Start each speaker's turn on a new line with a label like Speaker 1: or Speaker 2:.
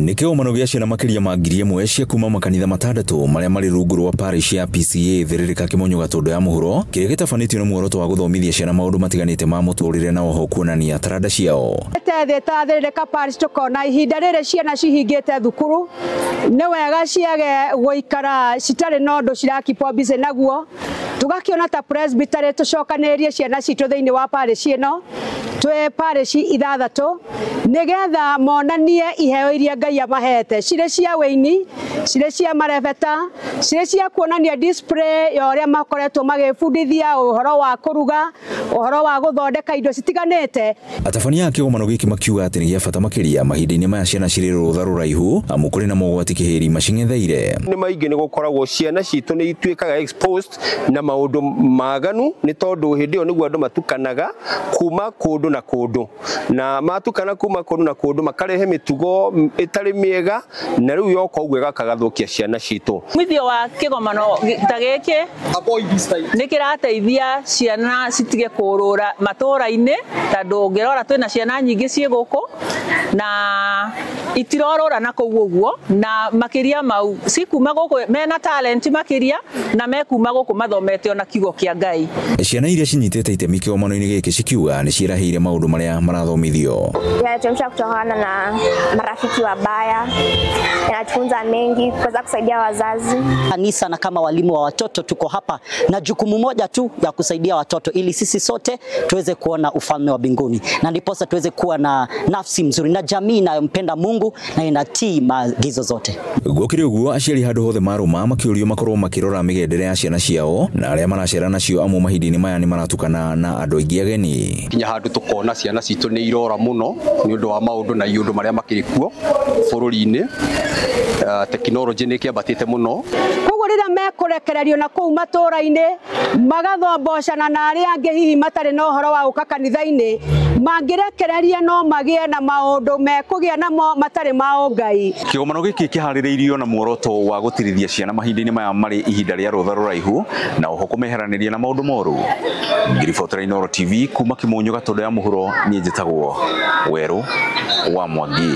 Speaker 1: Nĩ kĩgomano gĩa ciana makĩria ma 1000 cia kuma makanitha 6 marĩa marĩ rungu rwa parish ya PCA Thĩrĩrĩka Kĩmonyo Gatũndũ ya mũhuro, kĩrĩa gĩtabanĩtio nĩ muoroto wa gũthomithia ciana maũndũ matiganĩte ma mũtũrĩre na oho kuonania taranda ciao.
Speaker 2: Thĩ ta Thĩrĩrĩka parish tũkona ihinda rĩrĩ ciana cihingĩte thukuru nĩ wega ciage gũikara citarĩ na ũndũ cirakeep busy naguo, tũgakĩona ta presbytery tũcokanĩrĩrie ciana citũ thĩinĩ wa parish ĩno twĩ parish 6 nĩgetha monanie iheo iria Ngai amahete, cirĩ cia wĩini, cirĩ cia marebeta, cirĩ cia kuonania display ya ũrĩa makoretwo magĩbundithia ũhoro wa kũruga, ũhoro wa gũthondeka indo citiganĩte.
Speaker 1: Atabania a kĩgomano gĩkĩ makiuga atĩ nĩ gĩa bata makĩria mahinda-inĩ maya ciana cirĩ rũtha rũraihu amu kũrĩ na mogwati kĩhĩri macing'etheire.
Speaker 3: Nĩ maingĩ nĩ gũkoragwo ciana citũ nĩ ituĩkaga exposed na maũndũ maganu nĩ tondũ hĩndĩ ĩyo nĩguo andũ matukanaga kuma kũndũ na kũndũ, na matukana kuma kũndũ na kũndũ makarehe mĩtugo ĩtarĩ mĩega, na rĩu yoka ũguo ĩgakagathukia ciana citũ.
Speaker 4: Mwithio wa kĩgomano ta gĩkĩ nĩ kĩrateithia ciana citige kũrũra matũra-inĩ, tondũ ũngĩrora twĩna ciana nyingĩ ciĩ gũkũ na itirorũra na kũu ũguo, na makĩria mau cikuma gũkũ mena talent makĩria na mekuma gũkũ mathomete ona kiugo kĩa Ngai.
Speaker 1: Ciana iria cinyitĩte itemi kĩgomano-inĩ gĩkĩ cikiuga nĩ ciĩrahĩire maũndũ marĩa marathomithio.
Speaker 5: Yanatuamsha kutokana na marafiki wabaya, yanatufunza mengi, kuweza kusaidia wazazi.
Speaker 6: Kanisa na kama walimu wa watoto tuko hapa na jukumu moja tu ya kusaidia watoto ili sisi sote tuweze kuona ufalme wa mbinguni, na ndiposa tuweze kuwa na nafsi mzuri na jamii inayompenda Mungu na inatii maagizo zote.
Speaker 1: Gũkĩrĩ ũguo aciari handũ hothe marũma makĩũrio makorwo makĩrora mĩgendere ya ciana ciao na arĩa maracera nacio amu mahinda-inĩ maya nĩ maratukana na andũ aingĩ ageni.
Speaker 7: Kinya handũ tũkona ciana citũ nĩ irora mũno nĩ ũndũ wa maũndũ na iũndũ marĩa makĩrĩ kuo bũrũri-inĩ. Tekinoronjĩ nĩ ĩkĩambatĩte mũno.
Speaker 2: Koguo rĩrĩa mekũrekererio na kũu matũra-inĩ magathombocana na arĩa angĩ hihi matarĩ na ũhoro wa gũka kanitha-inĩ, mangĩrekereria no magĩe na maũndũ mekũgĩa namo matarĩ ma ũngai.
Speaker 1: Kĩgomano gĩkĩ kĩharĩrĩirio na muoroto wa gũtirithia ciana mahinda-inĩ maya marĩ ihinda rĩa rũtha rũraihu na oho kũmeheranĩria na maũndũ moru. Ngĩribotera Inooro TV kuma Kĩmonyo Gatũndũ ya mũhuro, niĩ njĩtagwo Werũ wa Mwangi.